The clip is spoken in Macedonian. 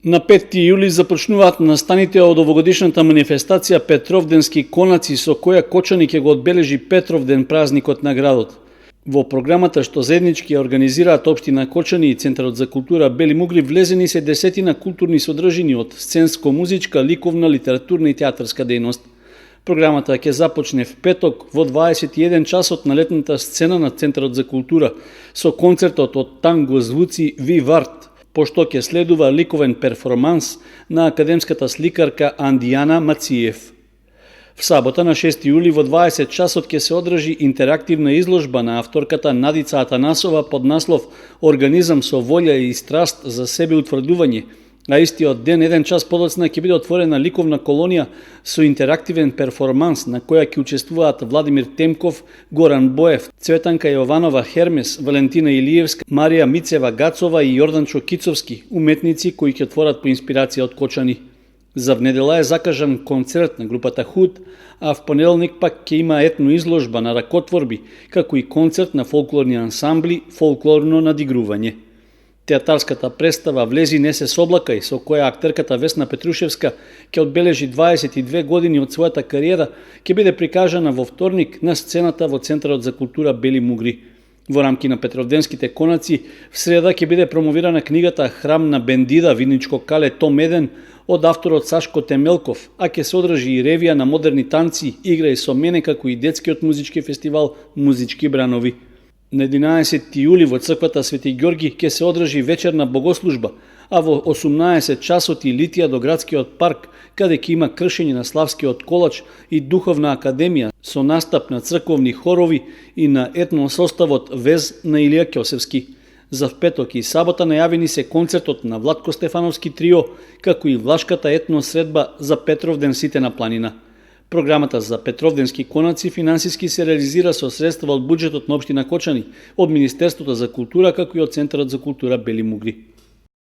На 5 јули започнуваат настаните од овогодишната манифестација Петровденски конаци, со која Кочани ќе го одбележи Петровден, празникот на градот. Во програмата што заеднички ја организираат општина Кочани и Центарот за култура Бели Мугри влезени се десетина културни содржини од сценско-музичка, ликовна, литературна и театарска дејност. Програмата ќе започне в петок во 21 часот на летната сцена на Центарот за култура со концертот од танго звуци Виварт, пошто ќе следува ликовен перформанс на академската сликарка Андијана Мациев. В сабота на 6 јули во 20 часот ќе се одржи интерактивна изложба на авторката Надица Атанасова под наслов «Организам со волја и страст за себе утврдување», а истиот ден, 1 час подоцна, ќе биде отворена ликовна колонија со интерактивен перформанс на која ќе учествуваат Владимир Темков, Горан Боев, Цветанка Јованова Хермес, Валентина Илиевска, Марија Мицева Гацова и Јорданчо Кицовски, уметници кои ќе отворат по инспирација од Кочани. За внедела е закажан концерт на групата Худ, а в понеделник пак ќе има етно изложба на ракотворби, како и концерт на фолклорни ансамбли, фолклорно надигрување. Театарската представа Влези не се соблакај, со која актерката Весна Петрушевска ќе одбележи 22 години од својата кариера, ќе биде прикажана во вторник на сцената во Центарот за култура Бели Мугри. Во рамки на Петровденските конаци, в среда ќе биде промовирана книгата Храм на Бендида, Винничко кале, том 1, од авторот Сашко Темелков, а ќе се одржи и ревија на модерни танци, игра и со мене, како и детскиот музички фестивал Музички бранови. На 11 јули во црквата Свети Ѓорги ќе се одржи вечерна богослужба, а во 18 часот и литија до градскиот парк, каде ќе има кршење на славскиот колач и духовна академија со настап на црковни хорови и на етно составот Вез на Илија Ќосевски. За петок и сабота најавени се концертот на Владко Стефановски трио, како и влашката етно средба за Петровден Ситена планина. Програмата за Петровденски конаци финансиски се реализира со средства од буџетот на општина Кочани, од Министерството за култура, како и од Центарот за култура Бели Мугри.